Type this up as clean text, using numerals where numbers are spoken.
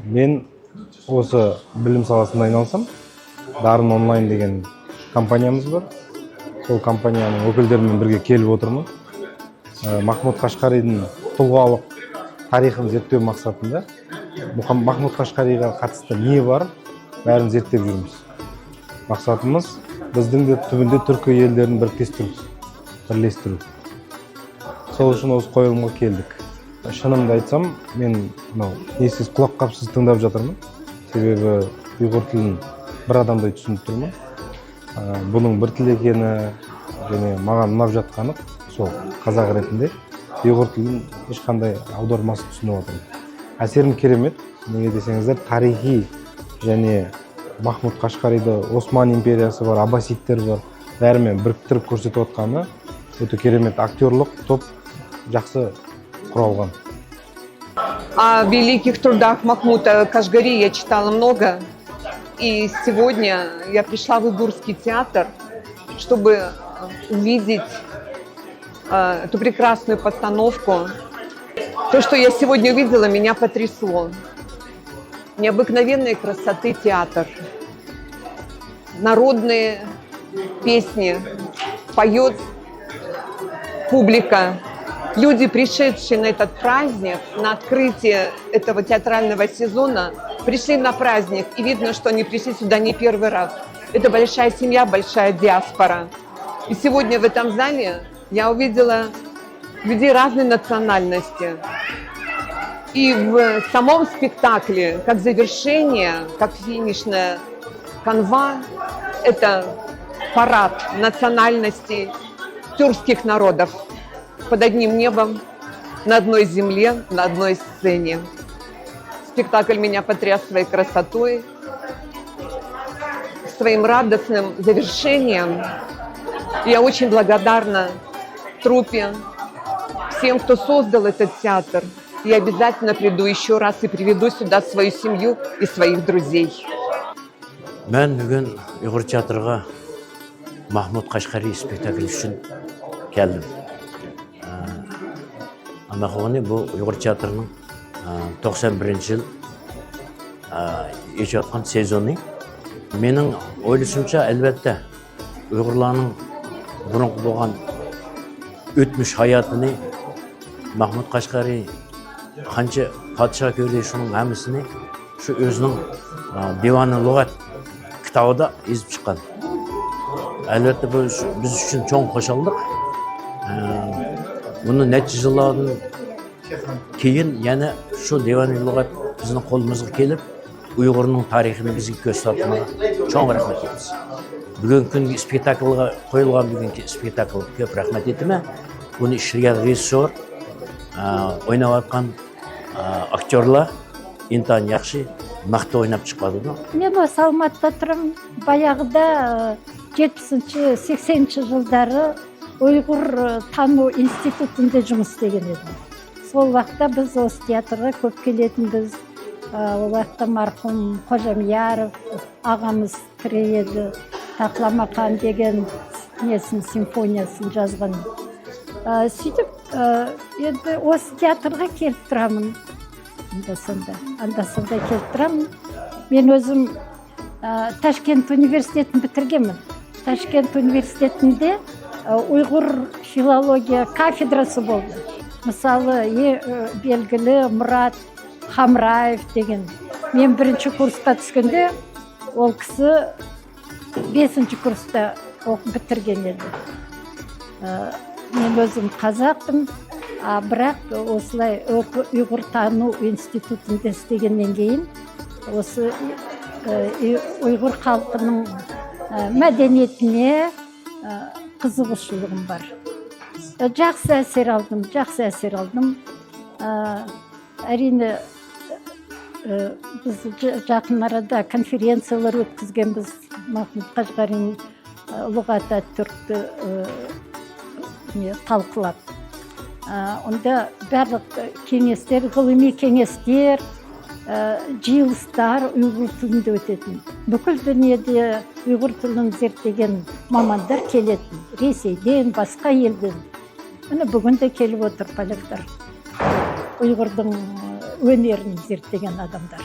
Мен осы білім саласында айналысамын. Дарын онлайн деген компаниямыз бар, сол компанияның өкілдерімен бірге келіп отырмын. Махмұд Қашқаридің тұлғалық тарихын зерттеу мақсатында Махмұд Қашқариға қатысты не бар, бәрін зерттеп жүрміз. Мақсатымыз біздің де түбінде түркі елдерін біріктестіру, бірлестіру. Сол үшін осы қойылымға келдік. Шынымды айтсам, мен мынау несіз, құлаққапсыз тыңдап жатырмын, себебі ұйғыр тілін бір адамдай түсініп тұрмын. Бұның бір тіл екені және маған ұнап жатқаны сол, қазақ ретінде ұйғыр тілін ешқандай аудармасыз түсініп отырмын. Әсерім керемет, неге десеңіздер, тарихи және Махмұд Қашқариді, Осман империясы бар, Аббасидтер бар, бәрімен біріктіріп көрсетіп отқаны өте керемет. Актерлық топ жақсы құралған. О великих трудах Махмута Кашгари я читала много. И сегодня я пришла в Уйгурский театр, чтобы увидеть эту прекрасную постановку. То, что я сегодня увидела, меня потрясло. Необыкновенной красоты театр. Народные песни поет публика. Люди, пришедшие на этот праздник, на открытие этого театрального сезона, пришли на праздник. И видно, что они пришли сюда не первый раз. Это большая семья, большая диаспора. И сегодня в этом зале я увидела людей разной национальности. И в самом спектакле, как завершение, как финишная канва, это парад национальностей тюркских народов под одним небом, на одной земле, на одной сцене. Спектакль меня потряс своей красотой, своим радостным завершением. Я очень благодарна труппе, всем, кто создал этот театр. Я обязательно приду еще раз и приведу сюда свою семью и своих друзей. Мен бүгін Ұйғыр театрға Махмұд Қашқари спектаклі үшін келдім. Амахони бұл Ұйғыр театрының 91 жыл ешатқан сезоны. Менің ойлашымша, әлбәтте, ұйғырларның бұрынғы болған өтміш хаятыны Махмұд Қашқари қанша падиша көрді, шуның һәммисини шу өзінің Диваны луғат кітабында езіп шыққан. Әлбәтте, бұл біз үшін чоң қошалдық. Бұны нәче жылдардан кейін яна шу Диваны луғат біздің қолымызға келіп, ұйғырның тарихini бізге көрсететіні чоң рахмет етеміз. Бүгінгі күнгі спектакльға, қойылған бүгінгі спектакль көп рахмет етемен. Бұны ішлеген режиссер, ойнап жатқан актерлар интайын яқшы, мықты ойнап шықпады да. Мен осы Алматыда тұрамын. Баяғыда 70-, 80-ші жылдары Ұйғыр тану институтында жұмыс істеген едім. Сол уақытта біз осы театрға көп келетінбіз. Ол уақытта марқұм Қожамияров ағамыз тірі еді, Тақламақан деген несін, симфониясын жазған. Сөйтіп енді осы театрға келіп тұрамын, анда санда, анда санда келіп тұрамын. Мен өзім Ташкент университетін бітіргенмін. Ташкент университетінде ұйғыр филология кафедрасы болды. Мысалы, белгілі Мұрат Хамраев деген, мен бірінші курсқа түскенде ол кісі бесінші курста оқып бітірген еді. Мен өзім қазақпын, а бірақ осылай ұйғыртану институтында істегеннен кейін осы ұйғыр халқының мәдениетіне қызығушылығым бар. Жақсы әсер алдым, жақсы әсер алдым. Әрине, біз жақын арада конференциялар өткізгенбіз, Махмұд Қашғарин лұғат түркті не, талқылап. Онда барлық кеңестер, ғылыми кеңестер, жиылыстар ұйғыр тілінде өтетін. Бүкіл дүниеде ұйғыр тілін зерттеген мамандар келетін, Ресейден, басқа елден. Міне, бүгін де келіп отыр поляктар, ұйғырдың өнерін зерттеген адамдар.